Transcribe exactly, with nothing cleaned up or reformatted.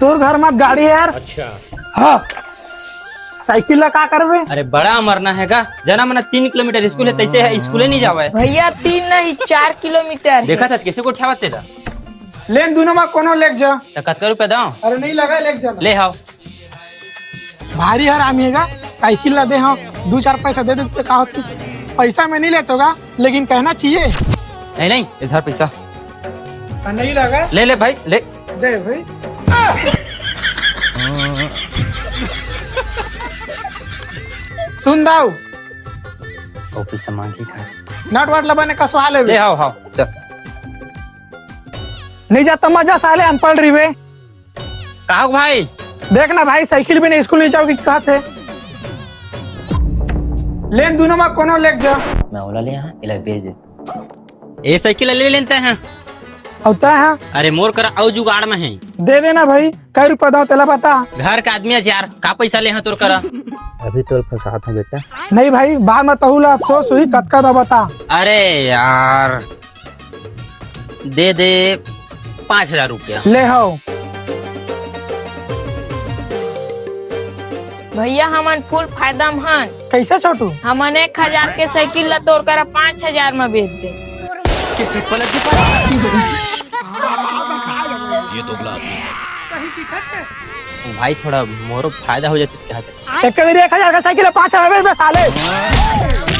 तोर घर म गाड़ी हे यार। अच्छा। हाँ। साइकिल ला का करबे? अरे बड़ा मरना हे गा, जना मना तीन किलोमीटर स्कूल हे, तइसे हे स्कूले नइ जावय। भैया, तीन नहीं, चार किलोमीटर हे। देखत हस कइसे गोठियावत तेला। ले न दूनों म कोनो लेग जा। त कतका रुपया दंव? अरे नइ लगा, लेग जा। ले हाव। भारी हरामी हे गा, साइकिल ला दे हंव, दू चार पैसा दे देते का होतिस? पैसा मैं नइ लेतों गा, लेकिन कहना चाहिए। नहीं नहीं, इधर पैसा। हाँ, नइ लगा। ले ले भाई, ले। दे भाई। सुन दाऊ। ओ पैसा मांगी खा। नट वट ला बने कसवा लेबे। ले हाव हाव, चल। नइ जात त मत जा साले, अनपढ़ रहिबे। का हो भाई? देख ना भाई, साइकिल बिना स्कूल नइ जावंव कहत हे। ले न दूनों म कोनो लेग जा। मैं ओला ले हंव, एला बेच दे। ए साइकिल ले लेन तैं ह। अउ तैं ह? अरे मोर करा अउ जुगाड़ म हे। दे देना भाई, कै रुपया दंव तेला बता। घर के आदमी हस यार, का पैसा ले हंव तोर करा? अभी तोला फंसात हंव बेटा। नहीं भाई, बाद म तहू ला अफसोस होही, कतका दंव बता। अरे यार, दे दे पाँच हजार रुपया। ले हव। भैया, हमन full फायदा म हन। कइसे छोटू? हमन एक हजार के साइकिल ला तोर करा पाँच हजार म बेच दे। ये दोगला आदमी। भाई, थोड़ा मोरो फायदा हो जातिस कहत हे। एक करी एक हजार के साइकिल ला पाँच हजार म बेच दे साले।